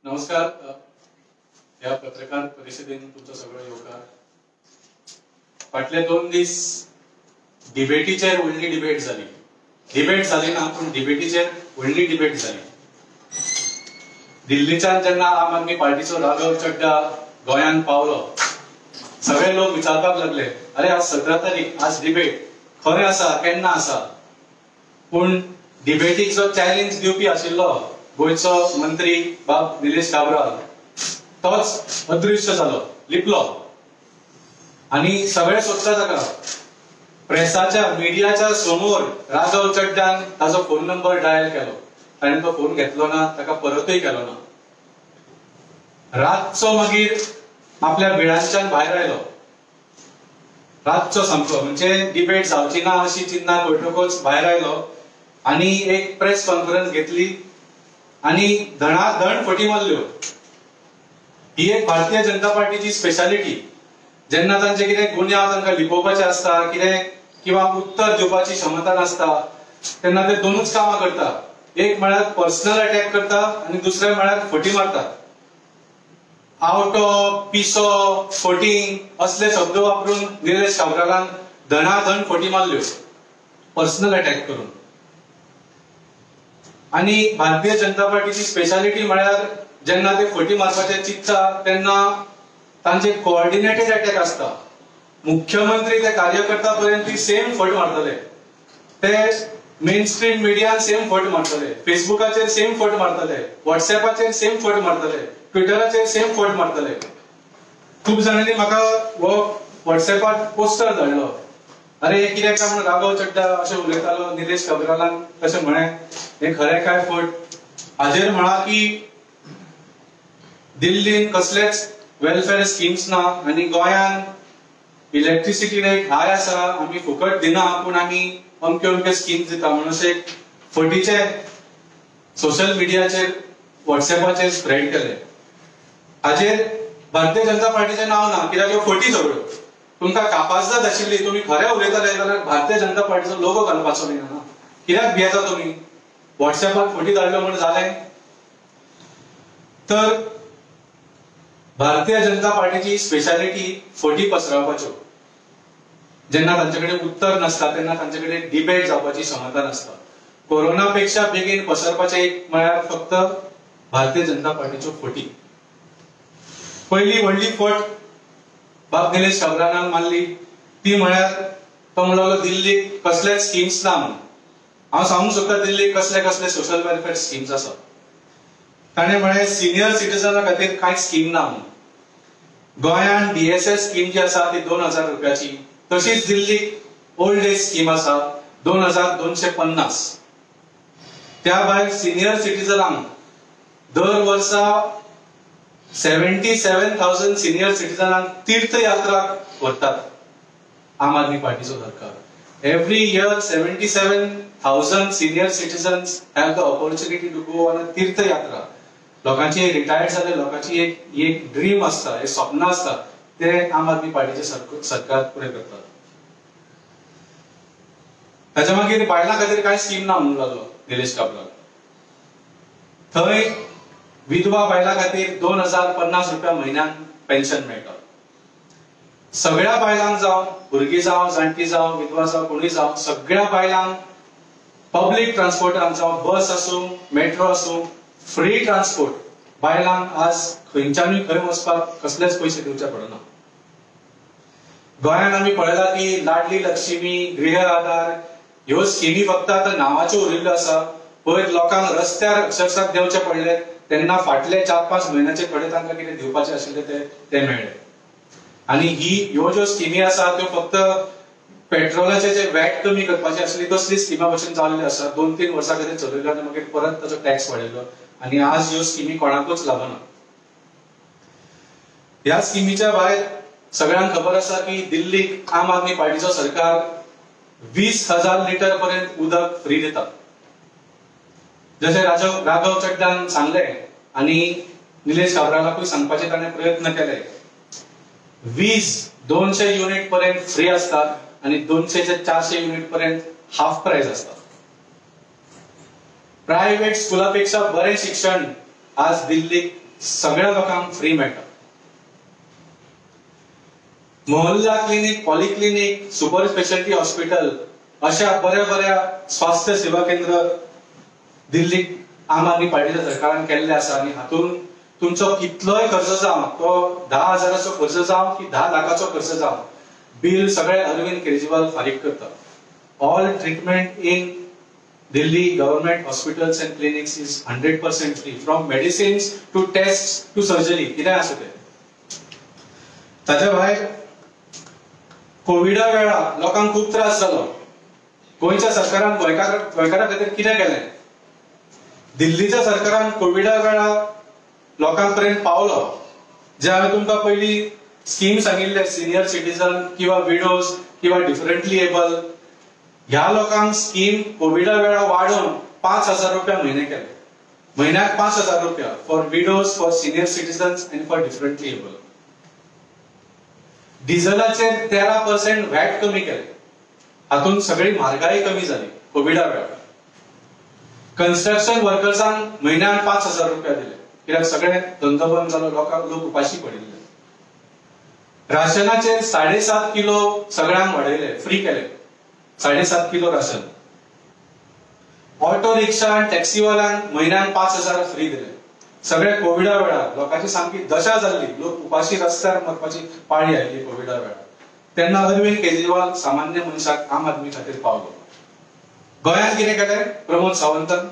नमस्कार. ह्या पत्रकार परिशदेन तुमचो सगळो येवकार. फाटले 2 दीस डिबेटीचेर व्हडली डिबेट जाली. डिबेट जाली ना, पूण डिबेटीचेर व्हडली डिबेट जाली. दिल्लीच्यान जेन्ना आम आदमी पार्टीचो राघव चड्डा गोंयांत पावलो, सगळे लोक विचारपाक लागले, अरे आज 17 तारीख, आज डिबेट खंय आसा, केन्ना आसा? पूण डिबेटीक जो चॅलेंज दिवपी आशिल्लो गोंयचो मंत्री बाब निलेश काब्राल, तोच अदृश्य जालो, लिपलो. आनी सगळे सोदता ताका. प्रेसाच्या मिडियाच्या समोर राघव चड्डान ताजो फोन नंबर डायल केलो, ताणें तो फोन घेतलो ना, ताका परतूय केलो ना. रातचो मागीर आपल्या बिळांच्यान भायर आयलो, रातचो सामको, म्हणजे डिबेट जावची ना अशी चिन्हां कळटकूच भायर आयलो आनी एक प्रेस कॉन्फरन्स घेतली आनी धणाधण फटी मारल्यो. ही एक भारतीय जनता पार्टीची स्पेशालिटी. जेन्ना तांचे कितें गुन्यांव तांकां लिपोवपाचे आसता, कितें किंवा उत्तर दिवपाची क्षमता नासता, तेन्ना ते दोनूच कामां करता. एक म्हळ्यार पर्सनल अटॅक करता आनी दुसरें म्हळ्यार फटी मारता. आवटो, पिसो, फटींग असले शब्द वापरून निलेश काब्रालान धणाधण फटी मारल्यो, पर्सनल अटॅक करून. आनी भारतीय जनता पार्टीची स्पेशालिटी म्हळ्यार जेन्ना ते फटी मारपाचे चिंतता तेन्ना तांचे कोऑर्डिनेटेड अटॅक आसता. मुख्यमंत्री ते कार्यकर्ता पर्यंत ती सेम फट मारतले, ते मेन स्ट्रीम मिडियान सेम फट मारतले, फेसबुकाचेर सेम फट मारतले, व्हॉट्सएपाचेर सेम फट मारतले, ट्विटराचेर सेम फट मारतले. खूब जाणांनी म्हाका हो व्हॉट्सएपार पोस्टर धाडलो, अरे हे कितें काय म्हणून राघव चड्डा अशें उलयतालो निलेश काब्रालान तशें म्हळें, हें खरें काय फट? हाजेर म्हळां की दिल्लीन कसलेच वेलफेअर स्किम्स ना आनी गोंयान इलेक्ट्रिसिटी रेट हाय आसा, आमी फुकट दिना पूण आमी अमक्यो अमक्यो स्किम्स दिता म्हणून अशें फटीचे सोशल मिडियाचेर व्हॉट्सएपाचेर स्प्रेड केले. हाजेर भारतीय जनता पार्टीचें नांव ना, कित्याक ह्यो फटी सगळ्यो. तुमकां कापाजदाद आशिल्ली, तुमी खरें उलयताले जाल्यार भारतीय जनता पार्टीचो लोगो घालपाचो न्ही ना, कित्याक भियेता तुमी? व्हॉट्सएपार फटी धाडल्यो म्हूण जालें? तर भारतीय जनता पार्टीची स्पेशालिटी फटी पसरावपाच्यो. जेन्ना तांचे कडेन उत्तर नासता तेन्ना तांचे कडेन डिबेट जावपाची क्षमता नासता. कोरोना पेक्षा बेगीन पसरपाचें एक म्हळ्यार फक्त भारतीय जनता पार्टीच्यो फटी. पयली व्हडली फट बाब निलेश काब्रालान मारली ती म्हळ्यार तो म्हणलो दिल्लीक कसलेच स्किम्स ना म्हणून. हांव सांगूंक सोदता दिल्लीक कसले कसले सोशल वेलफेअर स्किम्स आसा. ताणें म्हळें सिनियर सिटीजना खातीर कांय स्कीम ना म्हणून. गोंयांत डीएसएस स्कीम जी आसा ती 2000 रुपयाची, तशीच दिल्लीक ओल्ड एज स्कीम आसा 2250. त्या भायर सिनियर सिटीजनांक दर वर्सा 77,000 सिनियर सिटीजनांक तीर्थयात्रा व्हरतात आम आदमी पार्टीचो सरकार. Every year 77,000 senior citizens have the opportunity to go on a तीर्थयात्रा. लोकांची रिटायर्ड जाल्ले लोकांची एक ड्रीम आसता, एक स्वप्न आसता, ते आम आदमी पार्टीचे सरकार पुरें करतात. ताच्या मागीर बायलां खातीर कांय स्कीम ना म्हणूंक लागलो निलेश काब्राल. थंय विधवा बायलां खातीर 2050 रुपया म्हयन्याक पेन्शन मेळटा. सगळ्या बायलांक, जावं भुरगीं जावं, जाणटी जावं, विधवा जावं, कोणूय जावं, सगळ्या बायलांक पब्लीक ट्रान्सपोर्टान, जावं बस आसूं, मेट्रो आसूं, फ्री ट्रान्सपोर्ट. बायलांक आज खंयच्यानूय खंय वचपाक कसलेच पयशे दिवचे पडना. गोंयांत आमी पळयलां की लाडली लक्ष्मी, गृह आधार ह्यो स्किमी फक्त आतां नांवाच्यो उरिल्ल्यो आसा. पयर लोकांक रस्त्यार अक्षरशः देंवचे पडले तेन्ना फाटले 4-5 म्हयन्याचे थोडे तांकां कितें दिवपाचें आशिल्लें ते मेळ्ळे. आनी ही ह्यो ज्यो स्किमी आसा त्यो फक्त पेट्रोलाचे जे वॅट कमी करपाची आसली तसली स्किमा भशेन जाल्ली आसा. 2-3 वर्सां खातीर चलयल्यो आनी मागीर परत ताचो टॅक्स वाडयलो आनी आज ह्यो स्किमी कोणाकूच लागना. ह्या स्किमीच्या भायर सगळ्यांक खबर आसा की दिल्लीक आम आदमी पार्टीचो सरकार 20,000 लिटर पर्यंत उदक फ्री दिता. जशें राघव चड्डान सांगलें आनी निलेश काब्रालाकूय सांगपाचे ताणें प्रयत्न केले, वीज 200 युनिट पर्यंत फ्री असतात आणि 200 ते 400 युनिट पर्यंत हाफ प्राइस असतात. प्रायव्हेट स्कुला पेक्षा बरें शिक्षण आज दिल्लीक सगळ्या लोकांक फ्री मेळटा. Mohalla clinic, polyclinic, super speciality hospital अशा बऱ्या बऱ्या स्वास्थ्य सेवा केंद्र दिल्लीक आम आदमी पार्टीच्या सरकारान केल्ले आसा. आनी हातूंत तुमचो कितलोय खर्च जावं, तो 10,000 खर्च जावं की 10 लाखाचो खर्च जावं, बिल सगळे अरविंद केजरीवाल फारीक करता. All treatment in Delhi government hospitals and clinics is 100% free, from medicines to test to surgery, कितें आसा तें. ताच्या भायर कोविडा वेळार लोकांक खूब त्रास जालो. गोंयच्या सरकारान गोंयकारां खातीर कितें केलें? दिल्लीच्या सरकारान कोविडा वेळार लोकां पर्यंत पावलो. जे हांवें तुमकां पयलीं स्कीम सांगिल्ले, सिनियर सिटीजन किंवा विडोज किंवा डिफरंटली एबल ह्या लोकांक स्कीम कोविडा वेळार वाडोवन 5,000 रुपया म्हयने केले. म्हयन्याक 5,000 रुपया for widows, for senior citizens and for differently able. डिझलाचेर 13% VAT कमी केले. हातूंत सगळी म्हारगाय कमी जाली कोविडा वेळार. कन्स्ट्रक्शन वर्कर्सांक म्हयन्याक 5,000 रुपया दिले, कित्याक सगळे धंदो बंद जालो, लोकांक लोक उपाशी पडिल्ले. राशनाचेर 7.5 किलो सगळ्यांक वाडयले, फ्री केले 7.5 किलो राशन. ऑटो रिक्षा आनी टॅक्सीवाल्यांक म्हयन्याक 5,000 फ्री दिले. सगळे कोविडा वेळार लोकांची सामकी दशा जाल्ली, लोक उपाशी रस्त्यार मरपाची पाळी आयली कोविडा वेळार. तेन्ना अरविंद केजरीवाल सामान्य मनशाक, आम आदमी खातीर पावलो. गोंयांत कितें केलें प्रमोद सावंतान?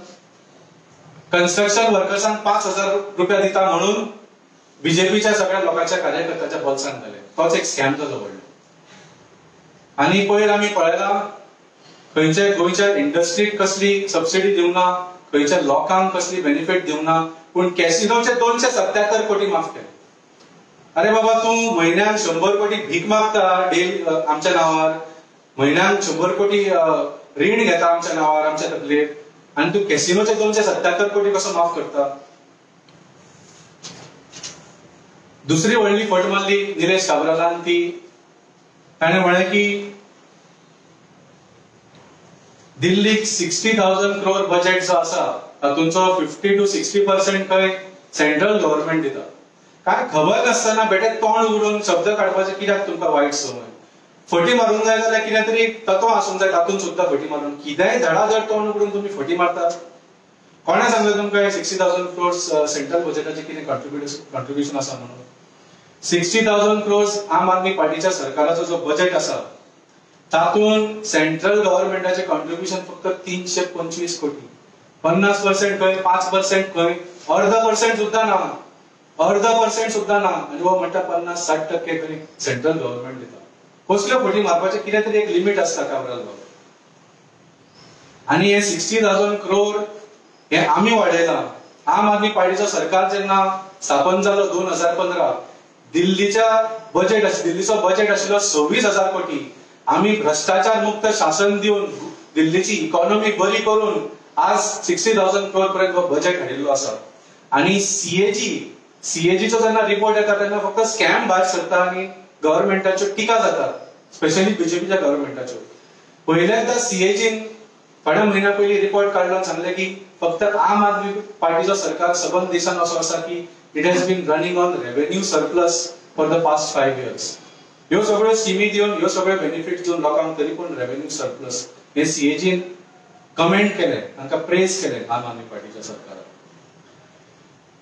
कन्स्ट्रक्शन वर्कर्सांक 5,000 रुपया दिता म्हणून बीजेपीच्या सगळ्या लोकांच्या कार्यकर्त्याच्या बोल्सांत घाले. तोच एक स्कॅम जालो व्हडलो. आनी पयर आमी पळयला खंयच्या गोंयच्या इंडस्ट्रीक कसली सबसिडी दिवना, खंयच्या लोकांक कसली बेनिफीट दिवना, पूण कॅसिनोचे 277 कोटी माफ केले. अरे बाबा, तूं म्हयन्याक 100 कोटी भीक मागता डेल आमच्या नांवार, म्हयन्याक 100 कोटी रीण घेता आमच्या नांवार, आमच्या तकलेर, आनी तूं कॅसिनोचे 277 कोटी कसो माफ करता? दुसरी व्हडली फट मारली निलेश काब्रालान, ती ताणें म्हळें की दिल्लीक 60,000 क्रोर बजेट जो आसा तातूंचो 50 to 60% खंय सेंट्रल गव्हर्नमेंट दिता. काय खबर नासतना बेटे तोंड उडोवन शब्द काडपाचे कित्याक तुमकां वायट संवय? फटी मारूंक जाय जाल्यार कितें तरी तत्व आसूंक जाय, तातूंत सुद्दां फटी मारून कितेंय धडाधड तोंड उगडून तुमी फटी मारतात. कोणें सांगलें तुमकां 60,000 क्रोर्स सेंट्रल बजेटाचें कितें कॉन्ट्रिब्युशन आसा म्हणून? 60,000 क्रोर्स आम आदमी पार्टीच्या सरकाराचो जो बजेट आसा तातूंत सेंट्रल गव्हर्नमेंटाचें कॉन्ट्रिब्युशन फक्त 325 कोटी. 50% खंय, 5% खंय, 0.5% सुद्दां ना, 0.5% सुद्दां ना. आनी हो म्हणटा 50-60% खंय सेंट्रल गव्हर्नमेंट दिता. कसल्यो फटी मारपाचें कितें तरी एक लिमीट आसता काब्राल बाबा. आनी हे 60,000 क्रोर हे आमी वाडयला. आम आदमी पार्टीचो सरकार जेन्ना स्थापन जालो 2015, दिल्लीच्या बजेट दिल्लीचो बजेट आशिल्लो 26,000 कोटी. आमी भ्रष्टाचार मुक्त शासन दिवन दिल्लीची इकॉनॉमी बरी करून आज 60,000 क्रोर पर्यंत हो बजेट हाडिल्लो आसा. आनी सीएजीचो जेन्ना रिपोर्ट येता तेन्ना फक्त स्कॅम भायर सरता आनी गव्हर्नमेंटाच्यो टिका जाता, स्पेशली बीजेपीच्या गव्हर्नमेंटाच्यो. पहिल्यांदा सीएजीन थोड्या म्हयन्या पयलीं रिपोर्ट काडलो आनी सांगलें की फक्त आम आदमी पार्टीचो सरकार सबंद देशान असो आसा की it has been running on revenue surplus for the past 5 years. ह्यो सगळ्यो स्किमी दिवन, ह्यो सगळ्यो बेनिफीट दिवन लोकांक तरी पूण रेव्हेन्यू सरप्लस हे सीएजीन कमेंट केले, तांकां प्रेज केले आम आदमी पार्टीच्या सरकाराक.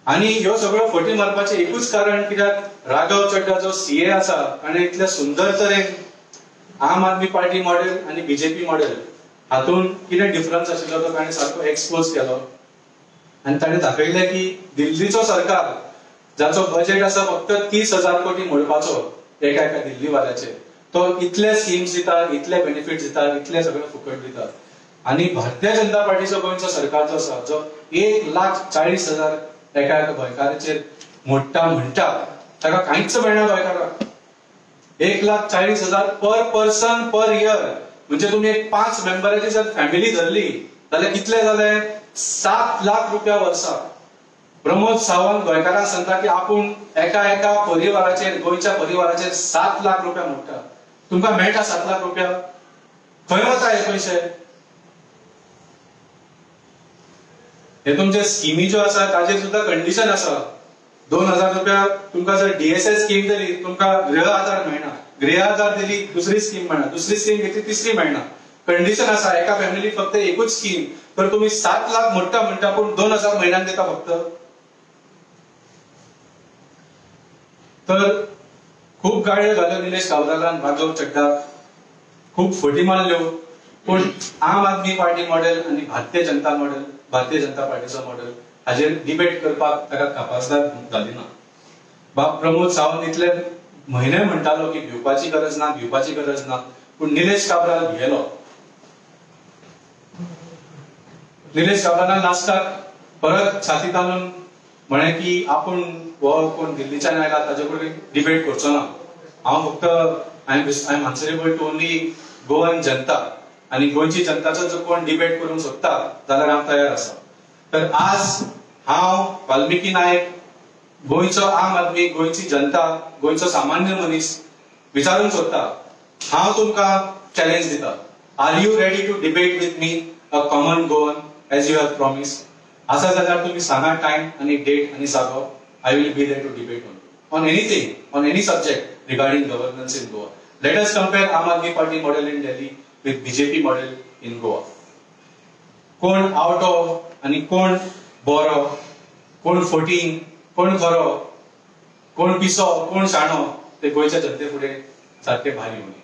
आनी ह्यो सगळ्यो फटी मारपाचें एकूच कारण कित्याक राघव चड्डा जो सीए आसा ताणें इतले सुंदर तरेन आम आदमी पार्टी मॉडेल आनी बीजेपी मॉडेल हातूंत कितें डिफरन्स आशिल्लो तो ताणें सारको एक्सपोज केलो. आनी ताणें दाखयलें की दिल्लीचो सरकार जाचो बजेट आसा फक्त 30,000 कोटी मोडपाचो एका एका दिल्लीवाल्याचे, तो इतले स्किम्स दिता, इतले बेनिफिट्स दिता, इतले सगळे फुकट दिता. आनी भारतीय जनता पार्टीचो गोंयचो सरकार जो आसा जो 1,40,000 एका एका गोंयकाराचेर मोडटा म्हणटा, ताका कांयच मेळना गोंयकाराक. 1,40,000 पर पर्सन पर इयर, म्हणजे तुमी एक 5 मेंबराची जर फॅमिली धरली जाल्यार कितले जाले? 7 लाख रुपया वर्साक. प्रमोद सावंत गोंयकारांक सांगता की आपूण एका एका परिवाराचेर, गोंयच्या परिवाराचेर 7 लाख रुपया मोडटा. तुमकां मेळटा 7 लाख रुपया? खंय वता हे पयशे? हे तुमचे स्किमी ज्यो आसा ताजेर सुद्दां कंडिशन आसा. 2000 रुपया तुमकां जर डीएसएस स्कीम दिली तुमकां गृह आधार मेळना, गृह आधार दिली दुसरी स्कीम मेळना, दुसरी स्कीम घेतली तिसरी मेळना. कंडिशन आसा एका फॅमिली फक्त एकूच स्कीम, तर तुम्ही 7 लाख मोडटा म्हणटा पूण 2000 म्हयन्याक दिता फक्त. तर खूप गाळ्यो घाल्यो निलेश काब्रालान, राघव चड्डा, खूप फटी मारल्यो, पूण आम आदमी पार्टी मॉडेल आनी भारतीय जनता मॉडेल, भारतीय जनता पार्टीचो मॉडेल हाजेर डिबेट करपाक ताका कापासदार जाली ना. बाब प्रमोद सावंत इतले म्हयने म्हणटालो की भिवपाची गरज ना, भिवपाची गरज ना, पूण निलेश काब्राल भियेलो. निलेश काब्रालान लास्टाक परत छाती ताणून म्हळें की आपूण हो कोण दिल्लीच्यान आयला ताजे कडेन डिबेट करचो ना, हांव फक्त I am answerable to only Goan जनता, आनी गोंयची जनताचो जर कोण डिबेट करूंक सोदता जाल्यार हांव तयार आसा. तर आज हांव वाल्मिकी नायक, गोंयचो आम आदमी, गोंयची जनता, गोंयचो सामान्य मनीस विचारूंक सोदता, हांव तुमकां चॅलेंज दिता, are you ready to debate with me a common Goan as you have promise? आसा जाल्यार तुमी सांगा टायम आनी डेट आनी जागो, I will be there to debate on anything, on any subject regarding governance in Goa. Let us compare Aam Aadmi Party model in Delhi with BJP model in Goa. कोण आवटो आनी कोण बरो, कोण फोटींग, कोण खरो, कोण पिसो, कोण शाणो, ते गोंयच्या जनते फुडें सारके भायर येवनी.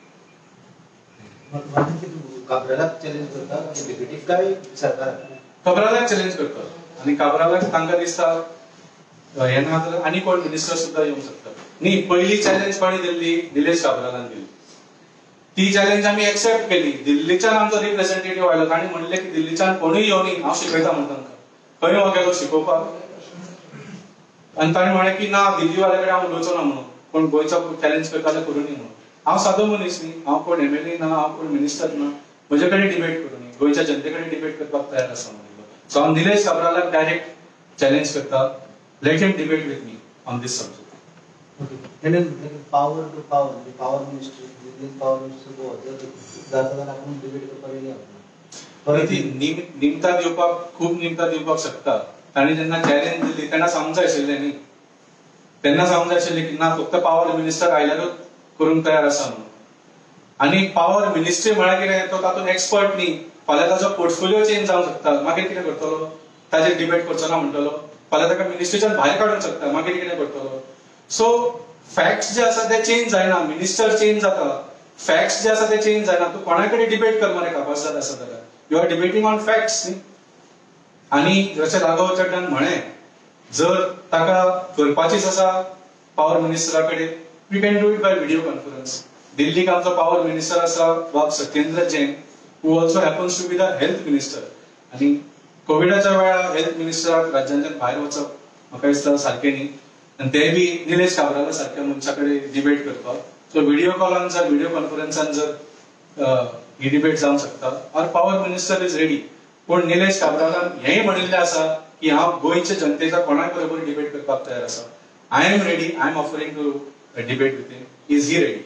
काब्रालाक चॅलेंज करता डिबेटीक काय सरकाराक? काब्रालाक चॅलेंज करता आनी काब्रालाक तांकां दिसता हे ना जाल्यार आनी कोण मिनिस्टर सुद्दां येवंक शकता. न्ही, पयली चॅलेंज कोणी दिल्ली? निलेश काब्रालान दिल्ली. ती चॅलेंज आमी एक्सेप्ट केली. दिल्लीच्यान आमचो रिप्रेझेंटेटिव्ह आयलो, तांणी म्हणलें की दिल्लीच्यान कोणूय येवनी, हांव शिकयता म्हण तांकां. खंय हो गेलो शिकोवपाक? आनी ताणें म्हणलें की ना, दिल्लीवाल्या कडेन हांव उलोवचो ना म्हणून, कोण गोंयचो चॅलेंज करता जाल्यार करूं न्ही म्हणून. हांव सादो मनीस न्ही, हांव कोण एमएलए ना, हांव कोण मिनिस्टर ना, म्हजे कडेन डिबेट करूं न्ही, गोंयच्या जनते कडेन डिबेट करपाक तयार आसा म्हणिल्लो. सो हांव निलेश काब्रालाक डायरेक्ट चॅलेंज करता, let him debate with me on this subject. Okay. Power to power, power minister, power minister Goa जाता जाल्यार आपूण डिबेट करपाक रेडी आसा. ती निमतां दिवपाक, खूब निमतां दिवपाक शकता. तांणी जेन्ना चॅलेंज दिली तेन्ना सांगूंक जाय आशिल्लें न्ही, तेन्ना सांगूंक जाय आशिल्लें की ना, फक्त पावर मिनिस्टर आयल्यारूच करूंक तयार आसा म्हणून. आनी पावर मिनिस्ट्री म्हळ्यार कितें, तो तातूंत एक्सपर्ट न्ही, फाल्यां ताचो पोर्टफोलियो चेंज जावंक शकता, मागीर कितें करतलो? ताजेर डिबेट करचो ना म्हणटलो, फाल्यां ताका मिनिस्ट्रीच्यान भायर काडूंक शकता, मागीर कितें करतलो? सो फॅक्ट्स जे आसा ते चेंज जायना, मिनिस्टर चेंज जाता, फॅक्ट्स जे आसा ते चेंज जायना. तूं कोणा कडेन डिबेट कर मरे कापासदार आसा जाल्यार, you are debating on facts न्ही. आनी जशें राघव चड्डान म्हळें, जर ताका करपाचीच आसा पावर मिनिस्टरा कडेन, we can do it by video conference. दिल्लीक आमचो पावर मिनिस्टर आसा बाब Satyendra Jain, who also happens to be the health minister. आनी कोविडाच्या वेळार हेल्थ मिनिस्टराक राज्यांच्यान भायर वचप म्हाका दिसता सारकें न्ही, आनी ते बी निलेश काब्राला सारक्या मनशा कडेन डिबेट करपाक. सो व्हिडियो कॉलान जर, व्हिडियो कॉन्फरन्सान जर ही डिबेट जावंक शकता, or power minister is ready. पूण निलेश काब्रालान हेंय म्हणिल्लें आसा की हांव गोंयच्या जनतेच्या कोणाय बरोबर डिबेट करपाक तयार आसा. I am ready, I am offering to debate with him. Is he ready?